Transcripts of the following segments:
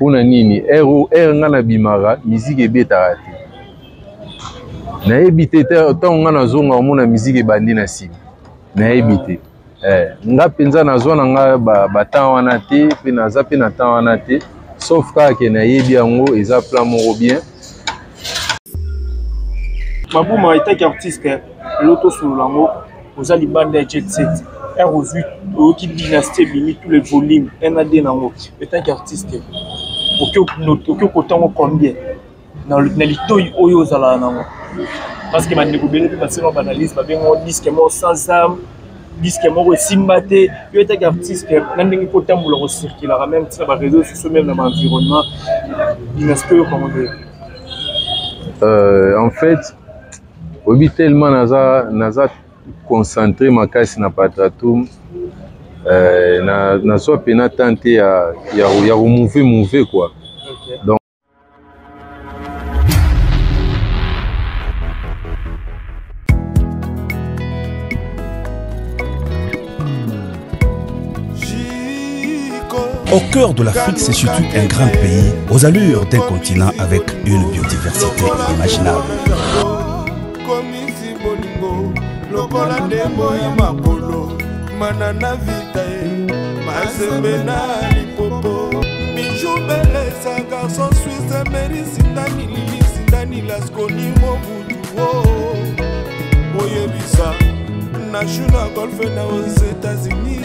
Mpo na nini? Heure nga nabimaka, musique ebetaka te. Nayebi te, ntango nga nazonga omona musique ebandi na nsima. Nayebi te. Nga mpenza nazwa na nga ba temps wana te, mpe naza mpe na temps wana te, sauf kaka ke nayebi yango eza plan moko bien. Mabuma etaki artiste lelo tosolola yango, oza libanda ya jet set, r ozwi oyoki dynastie ebimi tous les volumes 1 à 2 nango, etaki artiste okoki kotango combien na litoi oyo ozalaka nango? Parce que bandeko ebele mpe basala baanalyse, babengango disque moko sans âme, disque moko esimba te. Yo etaki artiste, na ndenge kotambola kocirculaka même ntina baréseau sociaux, même na baenvironnement, dynastie oyokango nde? En fait, oyebi, tellement naza concentré makasi na Patratum, nazwa mpenza temps te ya komouve mouve quoi. Donc Au cœur de l'Afrique se situe un grand pays aux allures d'un continent avec une biodiversité inimaginable. Komisi bolingo lokola ndembo ya makolo manana vita ye masembe na lipopo bijou belesa garçon suisse meri sindani lili sindani laskoni mobutu o oyebisa nashu na golfe na aux États-Unis,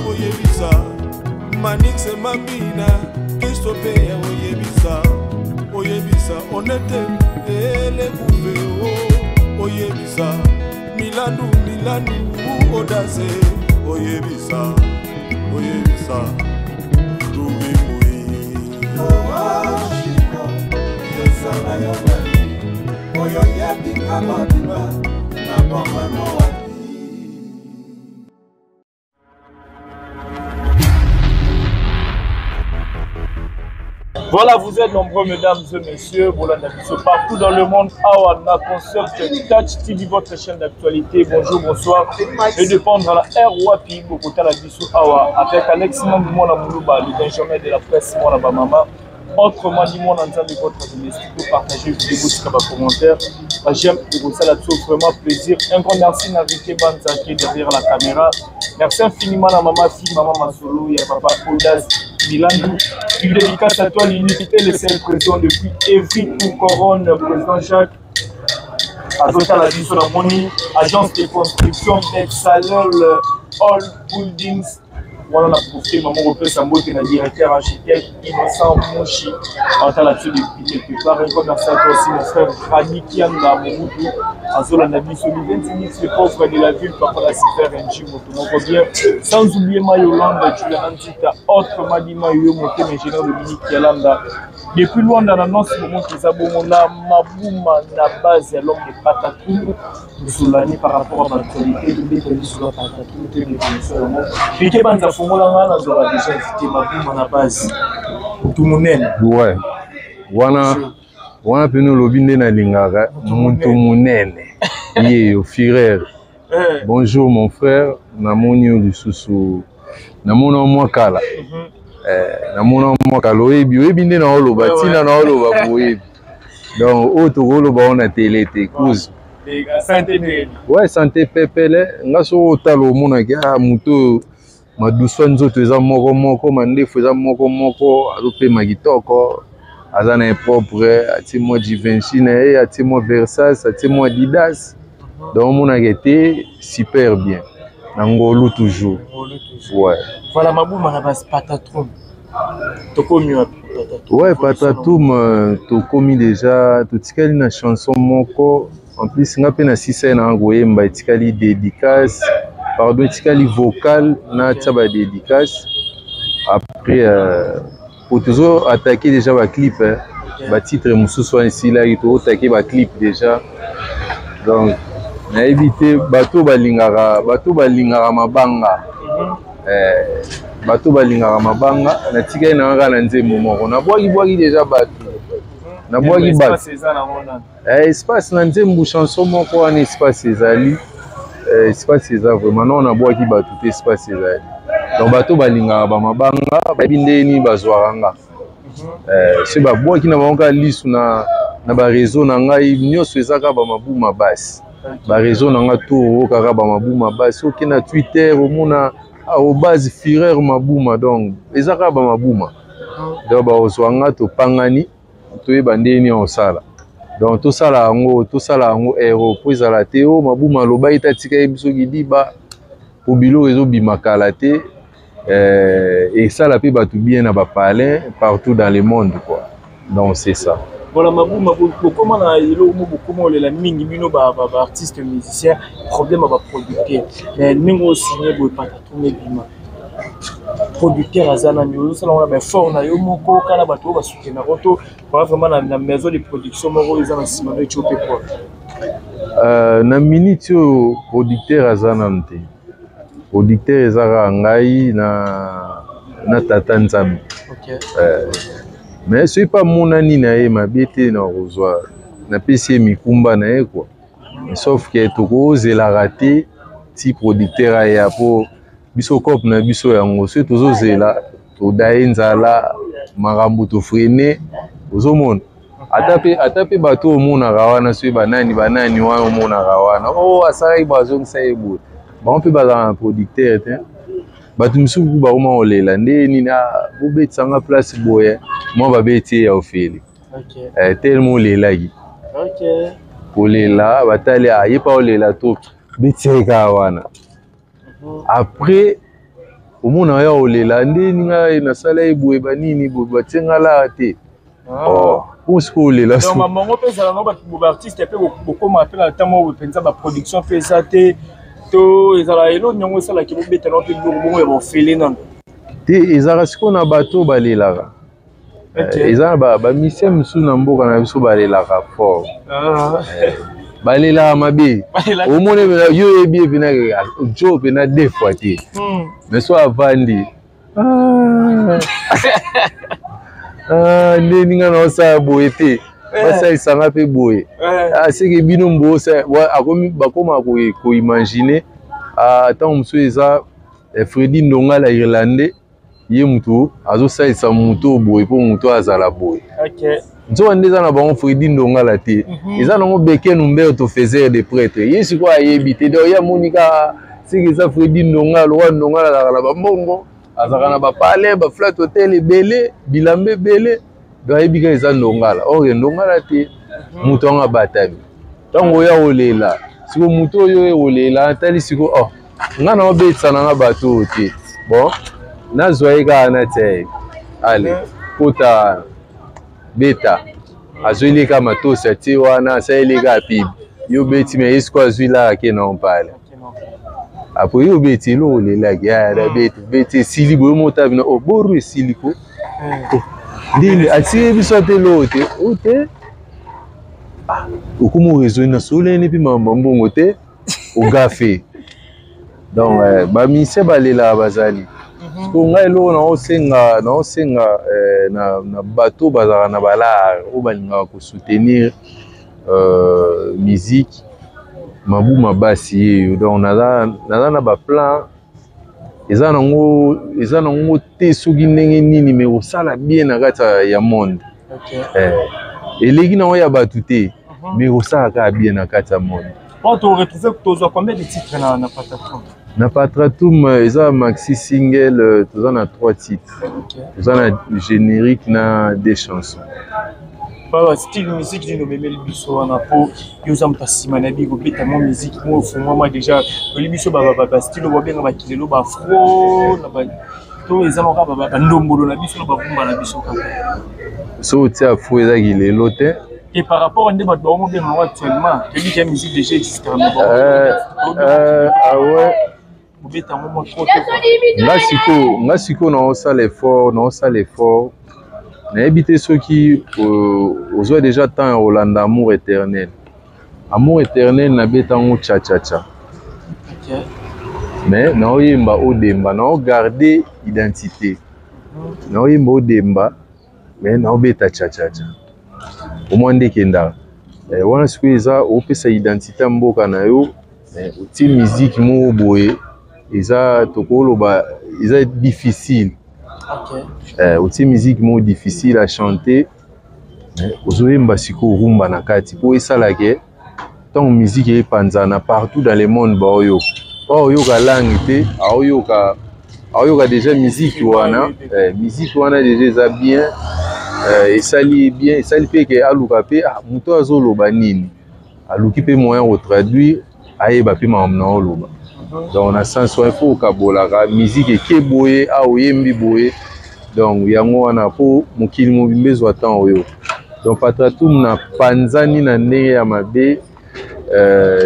oyebisa Manix Mambina Kristopeya, oyebisa oyebisa onete elekuve o oyebisa Milandu Milandu Odase, oyebisa oyebisa Rubi Mui yosala yo oyo yebinga mobimba na bomano wapi. Voilà, vous êtes nombreux, mesdames et messieurs, bolanda biso partout dans le monde. Awa na Concept Touch TV, votre chaîne d'actualité. Bonjour, bonsoir. Et de prendre la R wapi, bokotala biso awa, avec Alex Mambu, Mwana Moulouba, le Benjamin de la presse, Mwana Bamama. Autrement dit, Mwana Nzambe, votre domestique, pour partager vidéo, sur vos commentaires. J'aime et ça vraiment plaisir. Un grand merci à Ricky Banza qui est derrière la caméra. Merci infiniment à maman fille, maman Masolo et à papa Odas Milandou. Une dédicace à toi, l'unité, le seul président depuis Evry pour Couronne, président Jacques. Azota la biso na moni, agence de construction Texalol All Buildings. Wana na profite mama kopesa mbote na directeur architecte Innocent Moshi atala biso depuis quelque part. Un grand merci à toi aussi, mon frère Rani Kianga Mobutu azolanda biso Liventi le pauvre de la ville, papa la super NG moto moko bien, sans oublier Mayolanda Juliana Nzita, autre Madima Yo Motema, ingénieur Dominique Yalanda depuis Luanda na Nancy Momo eza bongo na Mabuma na base ya l'homme de Patatou tosolani par rapport à l'actualité, tobeta biso ya Patatou te définition yango Pike Banza fongola nga nazwaka déjà invité Mabuma na base motu monene. Ouais, wana wana pene olobi nde nalingaka motu monene ye yo fureur. Bonjour mon frère, namoni yo lisusu, namoni yo mwa kala, namoni yo mwa kala, oyebi oyebi nde naoloba ntina naoloba boyebi, donc oyo tokoloba ngo na tele te kuzu. Ouais, santé pepele nga soki otala omonaki ah moto oyo maduswa nzoto eza moko moko, mandefu eza moko moko, azopema kitoko, aza na ye propre, atie mwa Givenchy na ye, atie mwa Versace, atie mwa Adidas, donc omonaka ete super bien na ngolu toujours. Ouais. Voilà, Mabuma na base Patatrum. Tokomi wapi Patatrum? Ouais, Patatrum, tokomi déjà, totikali na chanson moko. En plus nga mpe na sisa ye na koyemba, etikali dédicace, pardon, etikali vocal na tia ba dédicace. Après po tozo attaquer déjà ba clip, hein. Ba titre mosusu wana esilaki, tozo ba clip déjà. Donc nayebi te bato balingaka mabanga, bato balingaka mabanga, natikali na kaka na nzembo moko, nabwaki-bwaki déjà bato, nabwaki bato. Espace na nzembo chanson moko wana, espace ezali, espace eza vraiment non, nabwaki bato te, espace ezali. Donc bato balingaka bamabanga bayebi ndenge nini bazwaka nga. Soki babwaki na bango kaka lisu na bareseau na ngai nyonso, eza kaka bamabuma basi. Bareseau na ngai to kaka bamabuma basi. Oke na Twitter, omona @FurerMabuma. Donc eza kaka bamabuma. Donc bakozwa nga, topangani, toyeba ndenge nini osala. Donc tosala yango ero po ezala te o Mabuma aloba ye te, atika ye biso kidiba, po biloko ezobima kala te. Esala mpe bato bien na bapalin partout dans le monde, quoi. Donc c'est ça. Voilà, Mabuma, bokoma na eloko mo bokoma olela mingi, bino baartiste musicien, problème ya baproducteur. Mais ndenge osigne boye, Patatoum ebima, producteur aza nani? Ozosala ngo na baeffort na yo moko, kala bato oyo basoutenaka to baa vraiment na maison de production moko oyo eza na nsima no etio mpe quoi? Na minute oyo, producteur aza nanu te. Producteur eza kaka ngai na tata Nzambe. Mais soki mpe amonani na ye mabe te, na kozwa, napesi ye mikumba na ye, quoi. Sauf que tokozelaka te ti producteur aya, po biso cope na biso yango, soki tozozela, todaye nzala, makambo tofreiner. Ozomona, ata mpe bato omonaka wana, soki banani banani wana omonaka wana, o oh, asalaki bo, azongisa ye boye, bango mpe bazalaka na producteur te. Bato misusu bakoma kolela nde nini? Bobetisanga place boye, mwa babeti ye ya ofele. Tellement olelaki kolela, batali aye pa olela to beti ye kaka wana. Après omona ya olela nde ngai nasala ye boye, banini boye, batie nga lara te. Oh, po sikoyo olela. Bango mpe ezala nango baartiste mpe bokóma mpe na ntango oyo mpenza baproduction mpe eza te, to ezala elo nyango esalaki bobeta nango mpe biloko bongo ya bofele nano? Te, ezalaka sikoyo na bato balelaka. Eza na bamusicien mosusu na mboka na biso balelaka fort, balelaka mabe. Omoni, yo oyebi ye mpena, jo mpena deux fois te, mais so avandi, nde ninga na osala boye te, basalisanga mpe boye, seke bino mbosa bakoma koimaginer. Ntango mosusu eza Fredi Ndongala irlandais, ye motu azosalisa motu oyo boye mpo motu azala boye. Nzoka nde eza na bango Fredi Ndongala te, eza nango Beken Umberto, faiseur de prêtre. Ye sikoyo ayebi te. Donc ye amoni kaka siki eza Fredi Ndongala. Owa Ndongala azalaka na bambongo, azalaka na bapalais, baflat hotel ebele, bilamba ebele. Donc ayebi kaka eza Ndongala. Or Ndongala te, moto yango abatami. Ntango oya kolela siko, moto oyo oye kolela atali siko, oh, nga na obetisa nanga bato oyo te, bon, nazwa ye kaka, natia ye, ale kota beta. Azweli kaka matosi, atie wana, asaleli kaka pibe, yo beti. Me ye sikoyo azwi laka ke na mpale. Après yo obeti eloko olelaki, beti beti, esili boye, mota bino o boru esili ko ndini, atiki biso ate eloko te o te. Okoma oraisonner na solene mpe makambo ya mbongo te, ogafe. Donc bamusicien balelaka bazali. Po ngai eloko naosenga na bato bazalaka na balare oyo balingaka kosoutenir musique, Mabuma basi yeyo. Donc naza na baplan, eza nango te soki ndenge nini, me kosala bien na kati ya monde. Eleki nango ya bato te, me kosala kaka bien na kati ya monde. Bon, toretrouve, tozwa combien de titres na Patatum? Na Patratum eza maxi single, toza na trois titres. Toza na générique na deux chansons. Ba style musique nini omemeli biso wana? Mpo yo oza moto nsima na yebi kobeta mwa musique mo ofungwama déjà. Oli biso bastyle oyo babenga bakilelo, baafro to eza kaka bandombolo na biso na babumba na biso kaka? So otia afro, eza kilelo te. Et par rapport nde bato bango mobenga yango actuellement, toyebi ke musique déjà existera, mais Ah ouais. bobeta yango mwa trop? Nga sikoyo naosala effort. Nayebi te soki ozwa déjà temps ya kolanda Amour éternel. Amour éternel, nabeta yango cha-cha-cha, mais naoyemba odemba, naogarde identité, naoyemba odemba, mais naobeta cha-cha-cha. Omwa nde ekendaka wana. Sikoyo eza opesa identité ya mboka na yo, otie musique moko boye, eza tokoloba eza difficile. Okay. Otie musique moko difficile à chanter, ozoyemba sikoyo rumba na kati mpo esalake ntango musique epanzana partout dans le monde, baoyoka baoyoka langue te, aoyoka aoyoka déjà musique wana. Musique wana déjà eza bien, esali bien, esali mpe ke aluka mpe ah, moto azoloba nini, aluki mpe moyen kotraduire, ayeba mpe makambo na oloba. Donc na sens wana, faut okabolaka musique eke boye, a oyembi boye. Donc yango wana mpo mokili mobimba ezwa temps oyo. Donc Patratum na panzani na ndenge ya mabe.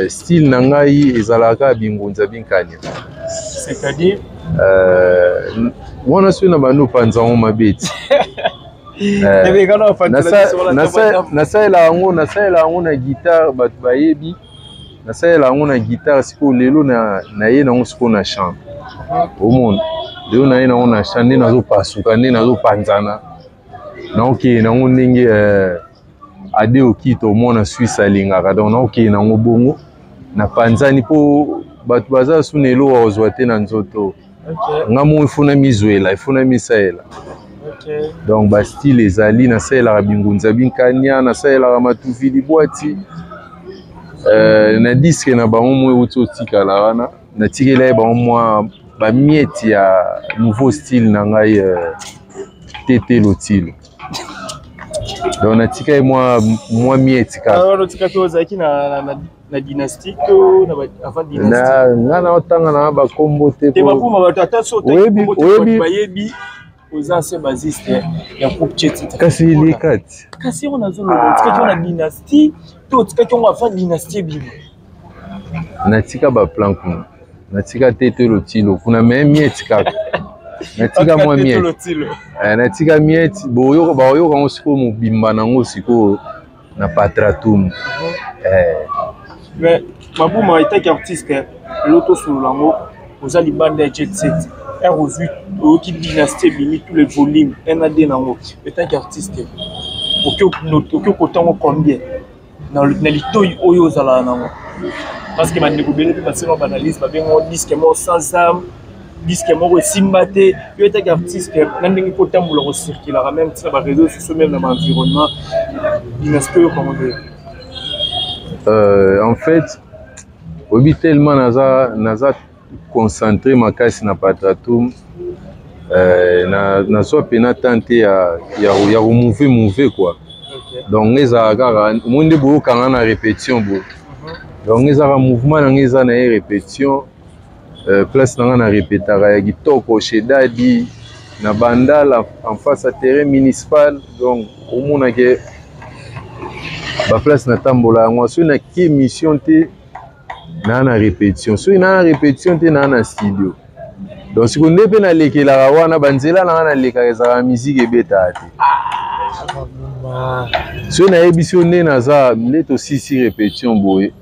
Style na ngai ezalaka bingunza binkania. C'est-à-dire? Wana soki na bandi opanza yango mabe ti. Nasalela yango, nasalela yango na guitare, bato bayebi nasalela yango na guitare. Sikoyo lelo naye nango sikoyo na chant. Omona lelo naye nango na chant, nde nazopasuka, nde nazopanzana, naokende nango ndenge ade okita omona Suisse alingaka. Donc naokende nango bongo, napanzani mpo bato baza suna eloko kozwa te na nzoto. Nga moko ifuna mizwela, ifuna misalela. Donc bastyle ezali: nasalelaka bingunza binkania, nasalelaka matuvi libwati. Na disque na bango mo euti otikala wana, natikela ye bango mwa bamiete ya nouveau style na ngai, tete lotilo. Donc natika ye mwa miete kaka. Otikaki ozalaki na dynastie to na avant dynastie? Nga na otanga na bakombo te. Te, bakoma bato ata so oyebi, bayebi oza ancien bassiste ya groupe Jet. Kasi eleka ti. Kasi yango nazoloba, otikaki yango na dynastie to otikaki yango avant dynastie ebima? Natika baplan kuna, natika te te lotilo kuna, mais miete kaka natika mwa miete. Natika miete, baoyoka yango sikoyo mobimba nango sikoyo na Patratum. Mais Mabuma, etaki artiste, lelo tosolola yango, oza libanda ya Jet Set, ere ozwi, oyoki dynastie ebimi, tous les volumes 1 na 2 nango, etaki artiste, okoki okotango combien na litoi oyo ozalaka nango? Parce que bandeko ebele mpe basala baanalyse, babengango disque moko sans âme, disque moko esimba te. Yo etaki artiste, na ndenge kotambola, kocirculaka même ntina baréseau sociaux, même na baenvironnement, dynastie oyokango nde? En fait, oyebi, tellement naza concentré makasi na Patratum, nazwa mpena temps te ya komouve mouve quoi. Donc ezalaka kaka omoi nde boyokanga na répétition boye. Donc ezalaka mouvement na ngai eza na ye répétition. Place na ngai na répétaka ya kitoko chez Dadi na Bandala, en face ya terrain municipal. Donc omonake baplace natambola yango. Soki naki émission te, naa na répétition. Soki naa na répétition te, naa na studio. Donc sikoyo nde mpe nalekelaka wana, banzela na nga nalekaka ezalaka musique ebetaka te. Soki nayebisi yo nde naza, nde tosisi répétition boye,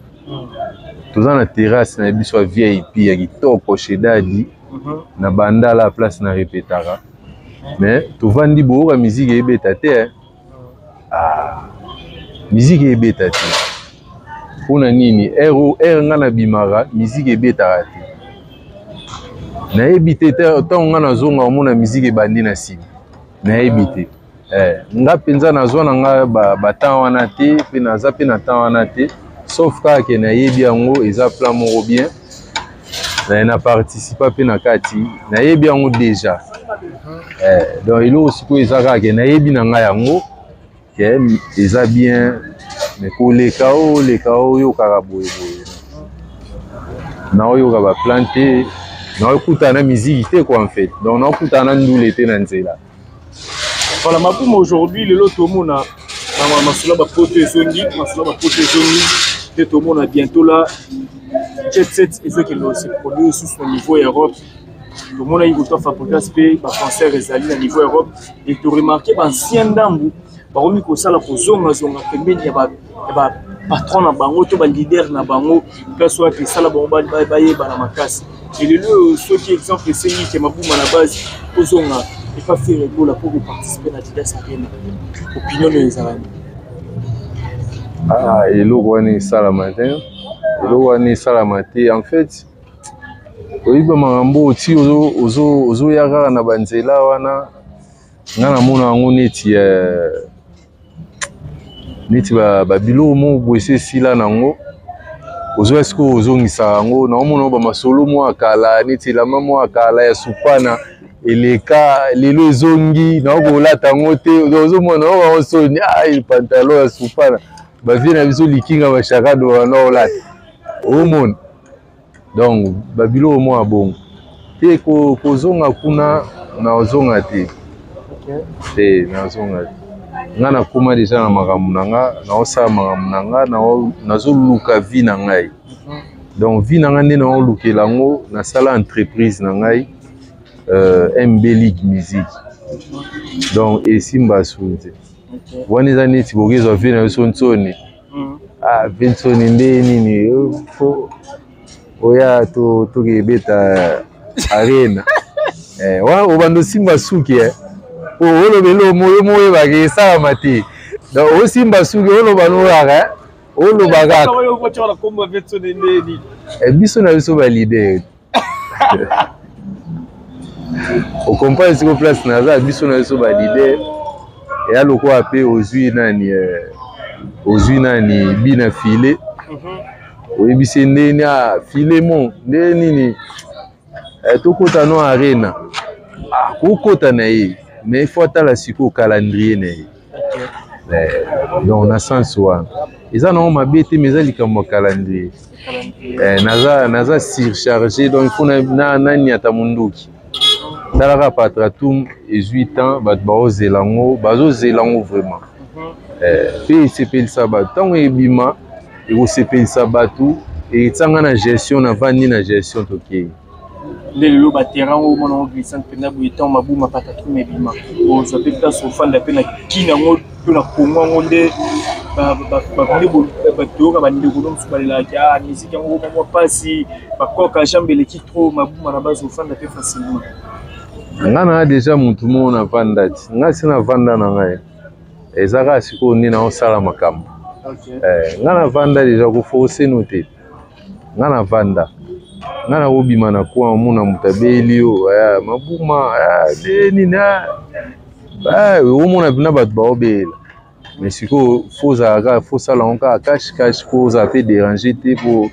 toza na terrasse na biso ya VIP ya kitoko chez Dadi na Bandala, place na répétaka, mais tovandi, boyoka musique eyebeta te. Ah, musique ebeta te mpona nini? Ere nga nabimaka, musique ebetaka te, nayebi te. Ntango nga nazonga, omona musique ebandi na nsima, nayebi te. Nga mpenza nazwa na nga batemps wana te, mpe naza mpe na temps wana te, sauf kaka ke nayebi yango eza plan moko bien na participa mpe na kati, nayebi yango déjà. Donc eloko sikoyo eza kaka ke nayebi na ngai yango ke eza bien, mais koleka oyo oleka oyokaka boyeboye, naoyoka baplan te, naokutana na musique te quoi en fait. Donc naokutana na ndule te na nzela. Voilà, Mabuma, aujourd'hui lelo tomona masolo bapoto ezongi, masolo bapoto ezongi te. Tomona bientôt la Jet Set ezokende se produire lisusu na niveau ya Europe. Tomonaki kotoa Fabrigas mpe baconcert ezali na niveau Europe, et toremarke baancien ndambu bakomi kosala kozongazonga pembeni ya bapatron na bango to baleader na bango, place wapi esala bango bayebana makasi. Elelo oyo, soki exemple esengi ke Mabuma na base ozonga epa Ferre Gola mpo koparticipe na Adidas Arena, opinion oyo ezala nini? Ah, eloko wana esalama te, eloko wana esalama te. En fait, Oyebi ba makambo oyo ti ozoya kaka na banzela wana, nga namona yango neti neti babiloko moko boye esi esila nango, ozoya sikoyo ozongisa yango. Naomona bamasolo mwa ya kala, neti elamba mwa ya kala ya supana eleka, lelo ezongi, naokolata yango te. Ozomona okango soni, pantalon ya supana, bavie na biso likinga bashakado wana olata, omona. Donc babiloko mwa ya bongo te. Kozonga kuna, naozonga te te, nazonga te. Nga nakóma deja na makambo na nga, naosala makambo na nga, nazoluka vie na ngai. Donc vie na ngai nde naolukela yango. Nasala entreprise na ngai, MB League Musique. Donc esimba su te wana, eza neti bokezwa vie na biso ntsoni. Ah, vie ntsoni nde nini? Fo oya tokebeta arena wana, obanda osimba suki po oloba eloko yo mo oyebaka esalama te. Donc osimba suki, oloba noyaka, oloba kaka biso na biso baleader. Okomprendre siko place naza, biso na biso baleader eya lokola mpe ozwi nani, ozwi nani bina file, oyebisi ndeni a filemo nde nini, tokota no arena. Kokota na ye, mais il faut atala sikoyo calendrier na ye. Donc na sens wana eza nango mabe te, mais eza likambo ya calendrier. Naza surchargé, donc il faut naniata mondoki. Talaka Patratum ezwi temps, bato baozela yango, bazozela yango vraiment mpe esepelisa bato. Ntango ebima, ekosepelisa bato, etianga na gestion, navandi na gestion, tokei. Nde lelo baterrain oyo omona yango glissante mpenza boye, ntango mabuma Patatrum ebima, ozwa mpe place ofanda mpe na kini yango to na Kongo yango nde toyoka bandeko no mosusu balelaki a musique yango mwa mpasi, bakoka jambe eleki trop. Mabuma na base, ofanda mpe facilement. Nga na deja motu moko navanda ti nga si navanda na ngai, eza kaka sikoyo nde naosala makambo. Nga navanda deja, koforce no te. Nga navanda, nga nakobima na coin, omona moto abeli yo mabuma nde nini, omona mpena bato baobela. Mais sikoyo fo ozala kaka, fo osala yango kaka cache cache, po ozala mpe déranger te, po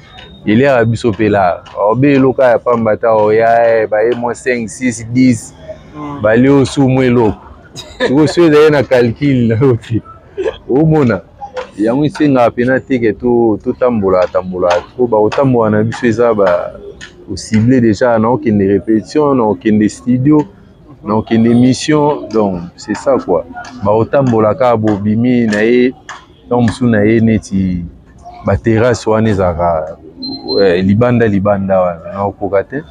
eliaka biso mpe lara obe eloko ya pamba ta oya baye mwa 5 6 10, balie osu mwa eloko. Sikoyo so ezali na calcul na yo te, omona yango esengaka mpena teke totambola tambola po bakotambola na biso eza ba ocible déjà na okende répétition, na okende studio, na okende mission. Donc c'est ça quoi, bakotambola kaka bobimi na ye ntango mosusu na ye neti baterrasse wana ezalaka libanda libanda wana, nakokoka te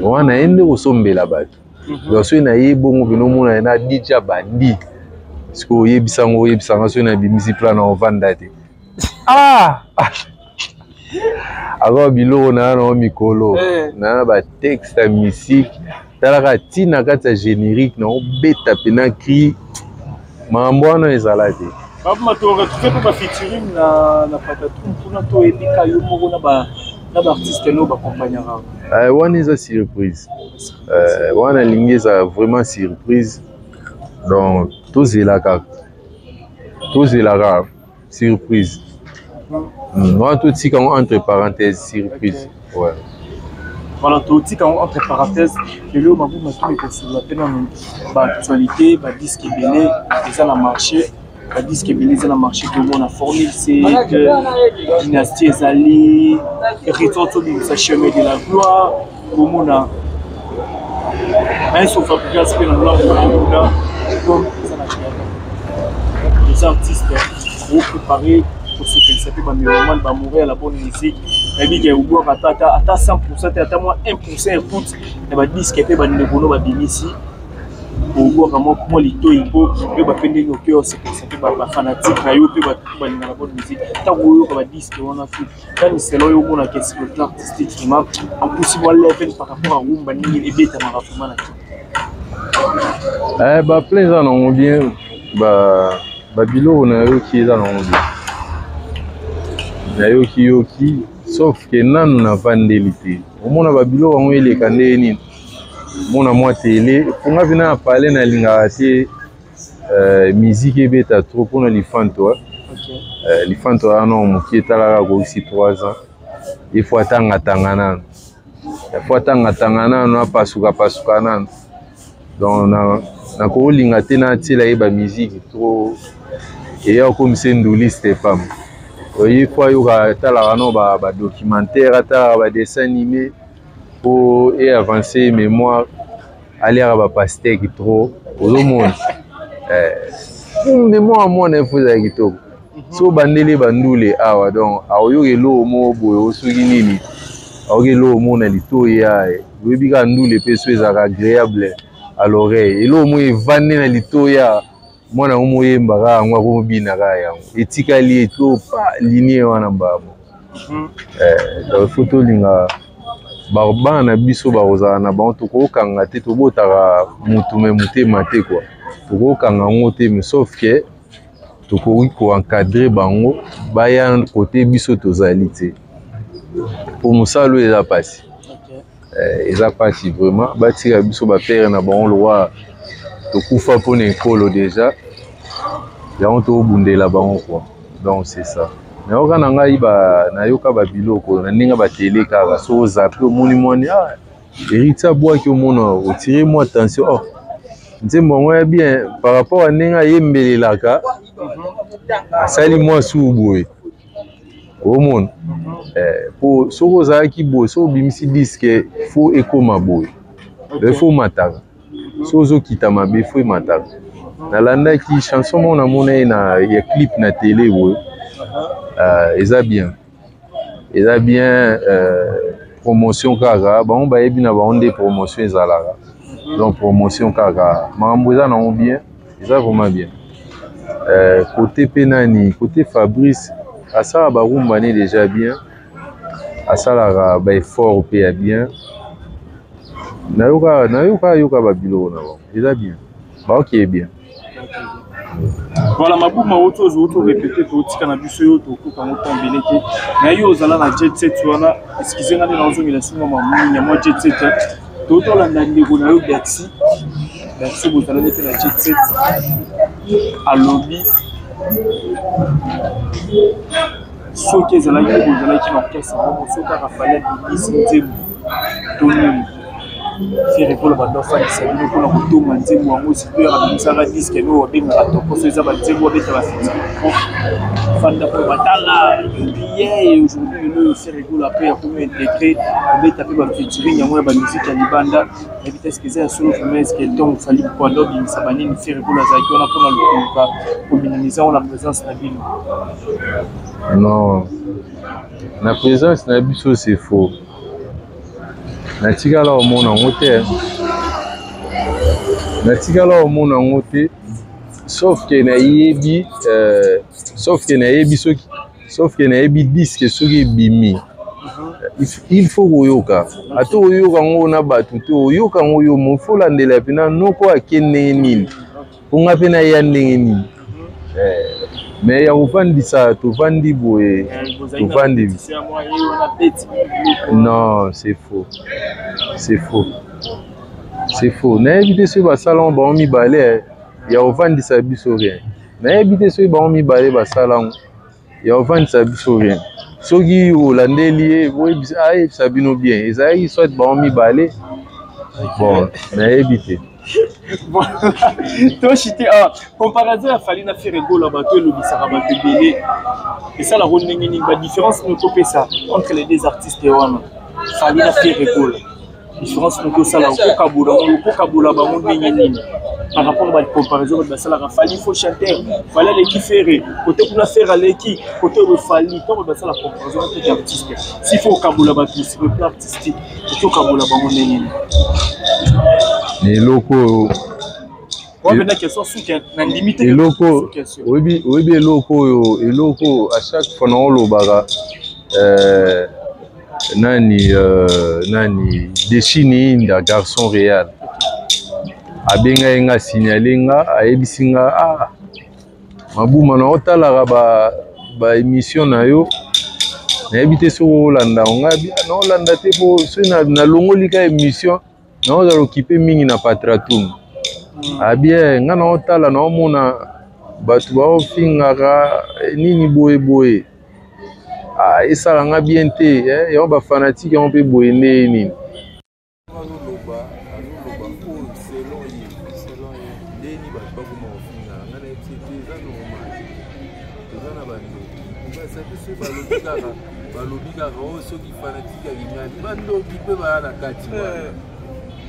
wana ye nde kosombela bato. Donc soki na ye bongo mpena omona ye na DJ bandi sikoyo, oyebisango, oyebisanga soki nabimisi plan na ovanda te. Ah, akoa biloko na nango mikolo na batexte ya musique, talaka ntina kati ya générique na obeta mpena cri, makambo wana ezala te. Babuma, toretrouve mpe bafeaturing na Patatrum kuna, toyebika yo moko na baartiste no baaccompagnaka. Wana eza surprise, wana alingi eza vraiment surprise. Donc tozelaka, tozelaka surprise wana, totika yango entre parenthèse, surprise, ouais. Voilà, totika yango entre parenthèse. Lelo mabuma tumi kosolola mpe nanu baactualité, badisque ebele eza na marché, badisque ebele eza na marché. Tomona Formule C, Dynastie ezali, Retour, tobimisa Chemin de la Gloire, komona Maestro Fabrigas mpe na lolambo na kuna. Comme eza na terrain, eza artiste oprépare kosepelisa mpe bamélomane, bamoureux ya la bonne musique. Nayebi ke obwaka ata ata 100 te, ata mwa 1 écoute na badisque mpe bandeko no babimisi, obwaka mwa litoi mpo oyeba mpe ndenge oke osepelisa mpe bafanatique na yo mpe bato balingaka bonne musique. Ntango oyoka badisque wana, tani selo oyo omonaka sur le plan artistique, vraiment apusi mwa level par rapport à rumba ndenge ebetamaka vraiment na ki? Baplein eza nango bien, babiloko nayoki eza nango bien, nayoki yoki, sauf ke nanu navandeli te. Omona babiloko yango eleka ndenge nini, omona mwa tele mponga mpena na pale. Nalingaka te musique ebeta trop mpona lifanto. Lifanto wana moke, etalaka akokisi 3 ans, il faut atangatanga nano, il faut atangatanga nano, apasukapasuka nano. Donc nakolinga te natiela ye bamusique trop eya okomisa nduliste pamba. Oye fo ayoka, atalaka no badocumentaire, atalaka badessin animé po e avance mémoire. Aliaka bapastèque trop, ozomona mémoire mwana efo ezala kitoko. So obandeli bandule awa, donc akoyoka eloko moko boye, soki nini, akoki eloko moko na litoi ya oyebi kaka ndule mpe so ezalaka agréable à l'oreille. Eloko moko evandi na litoi ya mwana yango, moyemba kaka yango, akomobina kaka yango, etikali eto pa linie wana mbamo. Donc faut tolinga bana na biso, bakozala na bango, tokokanga te. Tobotaka mutu me motema te kua, tokokanga yango te, mais sauf que tokoki koencadrer bango baya kote biso tozali te, po mosala oyo eza mpasi, eza mpasi vraiment. Batika biso bapere na bango lokwa tokufa mpona ekolo déjà, yango tobundela bango quoi. Donc c'est ça. Nayoka na ngai, nayoka babiloko na ndenge batele kaka. So ozape, omoni mwani, ah, Héritier abwaki, omona otire mwa attention, oh, nzembo yango ya bien par rapport a ndenge ayembelelaka, asali mwa suku boye, omona po soki ozalaki boye, soki obimisi disque, faut ekóma boye, faut omataka. Soki ozokita mabe, faut emataka. Nalandaki chanson moko, namona ye na ya clip na télé boye, eza bien, eza bien. Promotion kaka, bango bayebi na bango nde promotion ezalaka. Donc promotion kaka, makambo eza nango bien, eza vraiment bien. Côté mpe nani, côté Fabrice asalaka barumba ne déjà bien, asalaka baeffort mpe ya bien. Nayoka, nayoka, yoka babiloko na bango, eza bien, baokeye bien. Voilà, Mabuma, oyo ozo to répéter, totika na biso yo, tokoka ngo tombele te na yo. Ozala na jet set wana, excuse nga nde nazongela singa mamini ya mwa jet set. Totolanda ndeko na yo Bercy. Bercy, bozala nde mpe na jet set, alobi soki ezalaki bozalaki na orchestre moko, soki kaka Fally abimisi nzembo to nini, Ferre Gola bando afandisa bino mpona kotonga nzembo yango. Surtout yaka bimisaka disque oyo babengaka Tokoso, eza banzembo babeta bafiti fanda mpo batala ye. Aujourd'hui, lelo oyo, Ferre Gola mpe akomi intégré kobeta mpe bafeaturing yango ya bamusike ya libanda. Nayebi te eske eza ya solo vraiment, eske ntongo Fally mpo ando obimisa banini, Ferre Gola azalaki wana mpona lokoluka kominimiser yango na présence na bino? Non, na présence na biso, c'est faux. Natikala omona yango te, natikala omona yango te, sauf que nayebi, sauf que nayebi soki, sauf que nayebi disque soki ebimi, il faut koyoka. Ata oyoka yango na bato te, oyoka yango yo mo, faut landela mpena noko ake ndenge nini, mpo nga mpe naya ndenge nini. Mais ya kovandisa, tovandi boye, tovandi, non, c'est faux, c'est faux, c'est faux. Nayebi te soki basala ngo bango mibale ya kovandisa biso, rien. Nayebi te soki bango mibale basala ngo ya kovandisa biso, rien. Soki olandeli ye, ayebisa bino bien, ezalaki soit bango mibale. Bon, nayebi te. Toshite ah, comparaison ya Fally na Ferre Gola, bato elobisaka bato ebele, esalaka ndenge nini? Badifférence nini okopesa entre les deux artistes wana, Fally na Ferre Gola? Différence moko osala, okokabola bango ndenge nini par rapport bacomparaison bato basalaka? Fally faux chanteur, Fally aleki Ferre kote kuna, Ferre aleki kote oyo Fally. Ntango basala comparaison entre artiste, s'il faut okabola bato sur le plan artistique, okokabola bango ndenge nini? Na eloko oyo, eloko oyebi, eloko oyo, eloko à chaque fois naolobaka, nani, nani, Deshini Inda, garçon réel, abengai nga, signale nga, ayebisi nga: "Ah, Mabuma, na otalaka ba émission na yo." Nayebi te soki olanda nga bi naolanda te po soki nalongoli ka émission naozala okipe mingi na patratum. Abie nga naotala naomona bato baofingaka nini boye boye. Ah, esala nga bien te eh, yango bafanatike yango mpe boye nde nini. Azoloba azoloba oyo selon ye, selon ye ndeni bato bakoma kofinga nga na yebisi te eza normal, toza na bandoki basa biso balobi kaka balobi kaka oyo soki fanatike ya kingani bandoki mpe baya na kati wana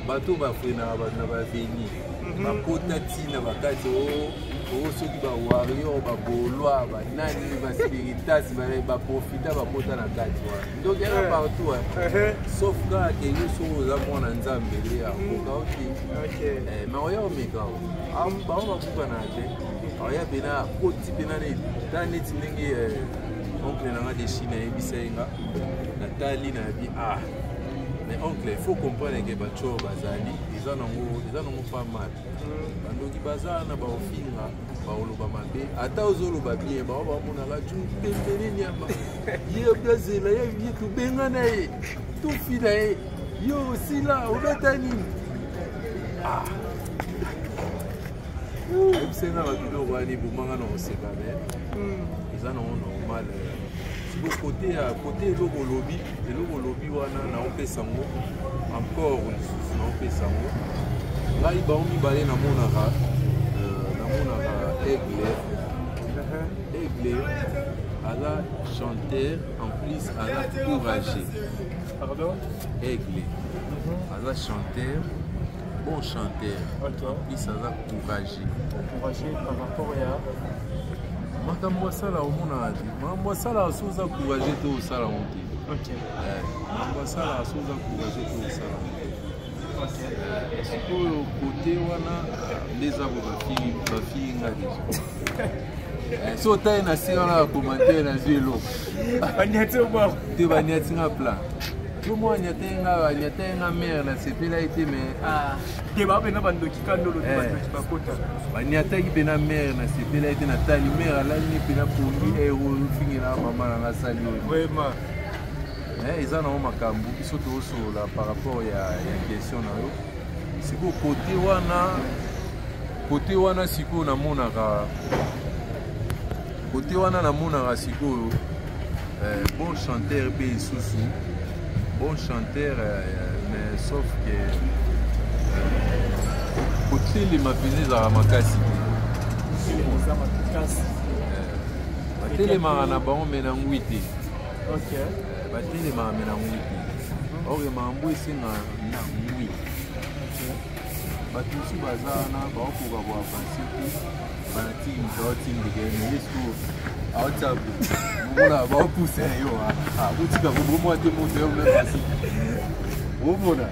bato bafrenaka bato na baveni bakota ntina bakati oyo soki bawarrior bagaulois banani baspiritas baprofita bakota na kati wana ndoki yaka partout sauf kaka ke yo soki oza mwana nzambe nde akoka o te mais oya omeka o bango babukana te oya pena akoti pena ta neti ndenge oncle na nga de chine ayebisa ye nga natali nayebi ah mais oncle il faut comprendre ke bato bazali eza nango pas mal bandoki baza na baofinga baoloba mabe ata ozoloba bien bao bamonaka ju pembeni nyama ye biazela ye ye tobengana ye tofina ye yo osila obeta nini ah ayebisenga babiloko wana ebomanga na koseka me eza nango normal. Siko kote ya kote eloko olobi eloko olobi wana naopesa yango encore lisusu naopesa yango ngai bango mibale namonaka namonaka Aigle. Aigle aza chanteur, en plus aza courageux. Pardon? Aigle aza chanteur, bon chanteur, en plus aza courageux. Courageux par rapport ya makambo asala omonaka te makambo asalaka so oza courageux te osala yango te. Makambo asalaka so oza courageux te osala yango te. Sikoyo kote wana nde eza bo bafingi nga deja so otali na se wana bacommentaire nazwi eloko te baniati nga plan to mwa anyata ye nga mare nasepela ye te mais te bapena bandoki kandolo bandoki bakota baniataki mpena mare nasepela ye te natali mare alali mpena pongi ofingela mama na nga sali oyo vraiment eza nango makambo biso tozosolola par rapport ya question na yo. Sikoyo kote wana sikoyo namonaka kote wana namonaka sikoyo bon chanteur mpe lisusu bon chanteur, mais sauf que kotelema mpenza ezalaka makasi te. Batelemaka na bango me na ngwi te, batelemaka me na ngwi te. Oke makambo esenga na ngwi, bato mosusu baza wana baokoka koavancer te, banatiki moto aotindika ye me ye sikoyo aotia bomona baopusa yo botika kobomwa te moto yo meme omona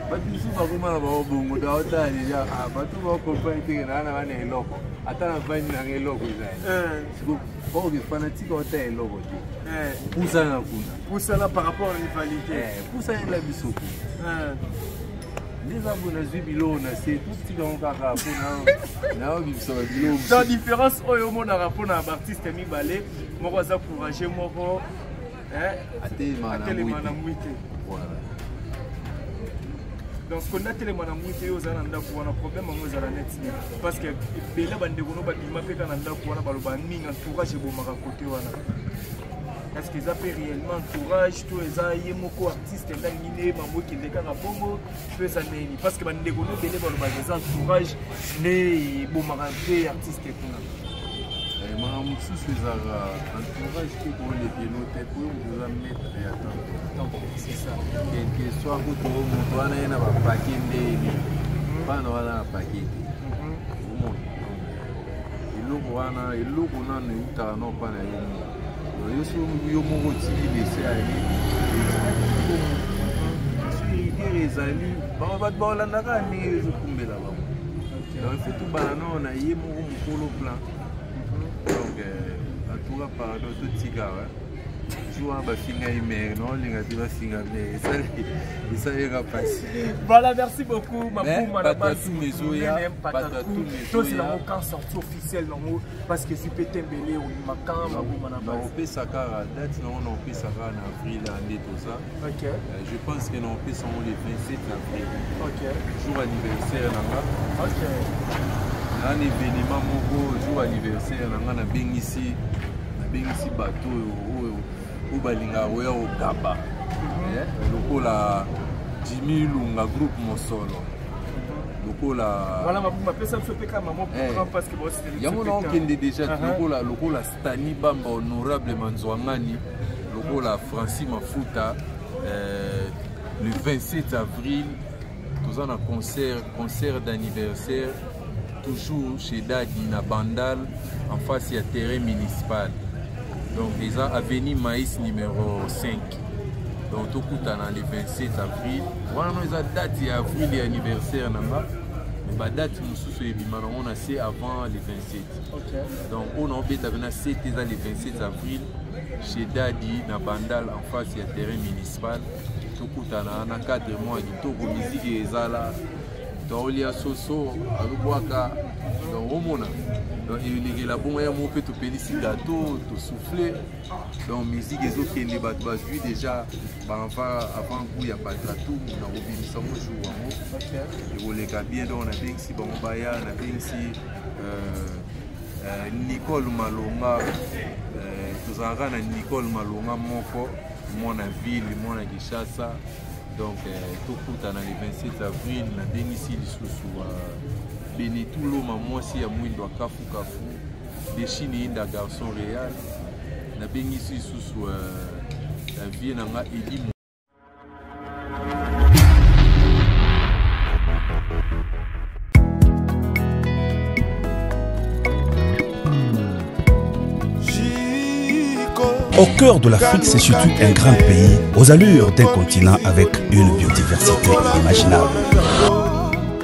bato mosusu bakoma na bango bongo do aotala deja bato baocomprendre teke naa na bana eloko ata na vandi nanga eloko ezali siko oke fanatique aotala eloko te pusana kuna pusana par rapport à rivalité pusana ela biso kuna nde eza boye nazwi biloko na se totika yango kaka mpona naobimisa babiloko. Donc différence oyo omonaka mpona baartiste mibale, moko aza courageux, moko atelema na ngwi te. Donc konda atelema na ngwi te, yo oza na ndako wana, problème yango ezala neti nini? Parce que ebele bandeko no babima mpe kaka na ndako wana baloba mingi entourage ebomaka kote wana. Est-ce que eza mpe réellement entourage to eza ye moko artiste ndangi nde mambo ekende kaka bongo to eza nini? Parce que bandeko no ebele balobaka eza entourage nde ebomaka mpe artiste kuna. Makambo mosusu ezalaka entourage te, kolekelo te po yo moto oza maître ya temps. C'est ça. Quelque soit kutu moto wana ye na bapake ndeni bana wana na pake te omona eloko wana eloko nano eutaka no mpa na yo moko yo so yo moko otiki lese ale soki rigueur ezali bato baolandaka ndenge ezokumbela bango. Donc il faut tobana nao na ye moko mokolo plan. Donc en tout cas pardon totika. Jour wana bafinga ye mere, naolinga te bafinga mere, esaleka mpasi. Voilà, merci beaucoup Mabuma na basi. Ezoya. Tozela yango quand sortie officielle nango, parce que ezwi mpe tembele olima quand Mabuma na basi? Naopesa kaka date nango, naopesa kaka na avril nde toza. Je pense que naopesa yango le 27 avril, jour anniversaire na nga. Na un événement moko jour anniversaire na nga, nabengisi bato oyo balingaka koya kokaba, lokola Jimmy Lunga, groupe Mosolo, lokola Voilà, Mabuma, pesa biso mpe kaka mamo programme, parce que yango naokende déjà, lokola Stani Bamba, honorable Manzwangani, lokola Francis Mafuta. Le 27 avril toza na concert d'anniversaire, toujours chez Dadi na Bandal, en face ya terrain municipal, donc eza avenue Maïs numéro 5. Donc tokutana le 27 avril wana. No, eza date ya avril ya anniversaire na nga, mais badate mosusu ebima nango na se avant le 27. Donc oyo naobeta mpena 7 eza le 27 avril chez Dadi na Bandal, en face ya terrain municipal. Tokutana na cadre moko ya kitoko, miziki ezala, tolia soso alobwaka, donc omona, donc elekela bongo ya moko mpe topelisi gâteau, tosouffle, donc musique ezokende, bato bazwi déjà baenva avant goût ya Patratu na kobimisa ngo jour yango ekoleka bien. Donc nabengisi bango baya, nabengisi Nicole Malonga. Tozalaka na Nicole Malonga moko, mwana ville, mwana Kinshasa. Donc tokutana le 27 avril. Nabengisi lisusu Benitu Loma, mwasi ya mwindo ya kafukafu, Deshini Inda, garçon réal. Nabengisi lisusu vie na nga Edi. Au cœur de l'Afrique se situe un grand pays aux allures d'un continent avec une biodiversité inimaginable.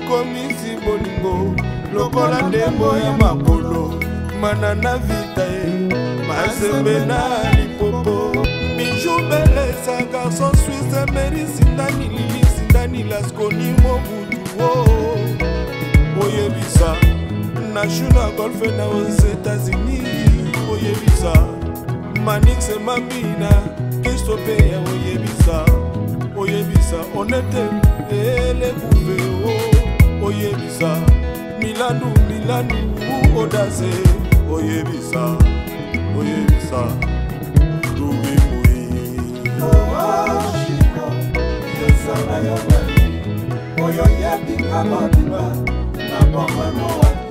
Komisi bolingo lokola ndembo ya makolo, mana na vita ye Mazembe na Lipopo, Bijou Belesa, garçon suisse, Meri Sindani, Lili Sindani, Lasconi Mobutu o oyebisa Nashu na Golfe na aux États-Unis, oyebisa Manix Mambina, Kristo ya oyebisa, oyebisa Onete Elekuve o oyebisa Milandu, Milandu Odase, oyebisa, oyebisa Rubimui. Shiko yosala yo nani oyo yebinga mobimba na bomoi.